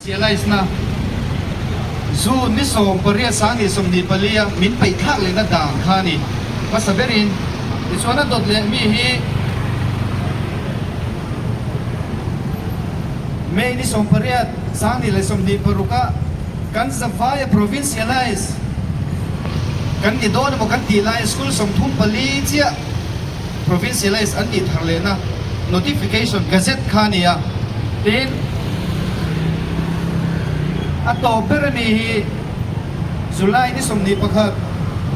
Cialize-na June ni 18 2024 a min peih thlak lehna dan kha a ni hmasa berin. Tichuan a dawt leh mi hi May ni 18 2026 a kan zavaia provincialize kan ni dawn emaw kan tih laia school 34 chiah provincialize an nih thar lehna notification gazette kha a ni a. Tin, a tawp ber a ni hi July ni 21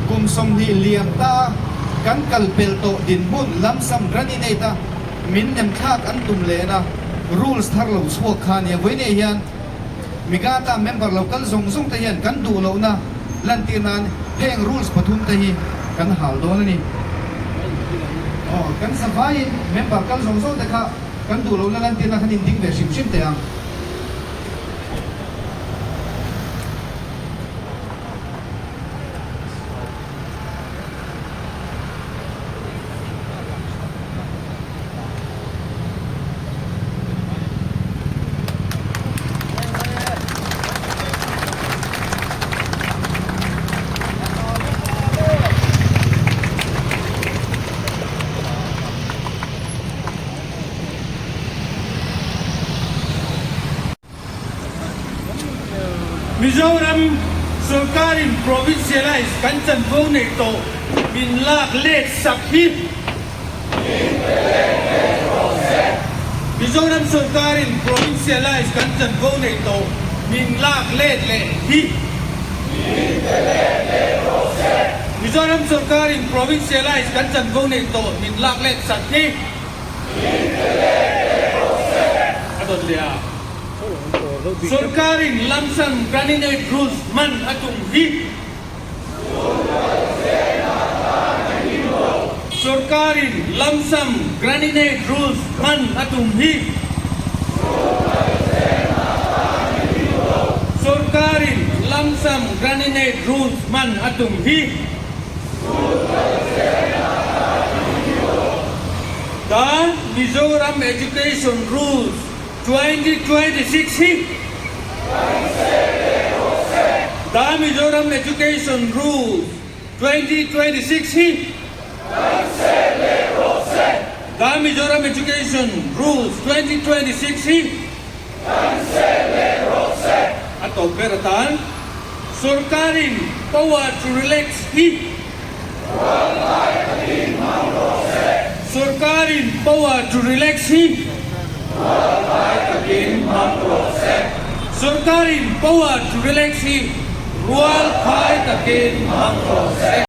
kum 20 liam ta kan kal pel tawh dinhmun lamsam graninate a min nem thlak an tum lehna rules thar lo chhuak kha a ni a. Vawiinah hian Migata member lo kal zawng zawng te hian kan duh lohna lantir nan heng rules pathum te hi kan hal dawn a ni. Aw, kan zavaiin member kal zawng zawng te kha kan duh lohna lantirna khan inding ve hrim hrim teh ang. Mizoram sorkarin provincialise kan chanvo neih tawh min lak let sak hi. Mizoram sorkarin provincialise kan chanvo neih tawh min lak let leh hi. Mizoram sorkarin provincialise kan chanvo neih tawh min lak let sak hi. A dawt leh a. Sorkarin lamsam Graninate Rules hman a tum hi. Sorkarin lamsam Graninate Rules hman a tum hi. Sorkarin lamsam Graninate Rules hman a tum hi. The Mizoram Education Rules 2026 hi The Mizoram Education Rules 2026 hi The Mizoram Education Rules 2026 hi A tawp ber atan Sorkarin power to relax hi Sorkarin power to relax hi Sorkarin power to relax hi rual khai takin hmang rawh se.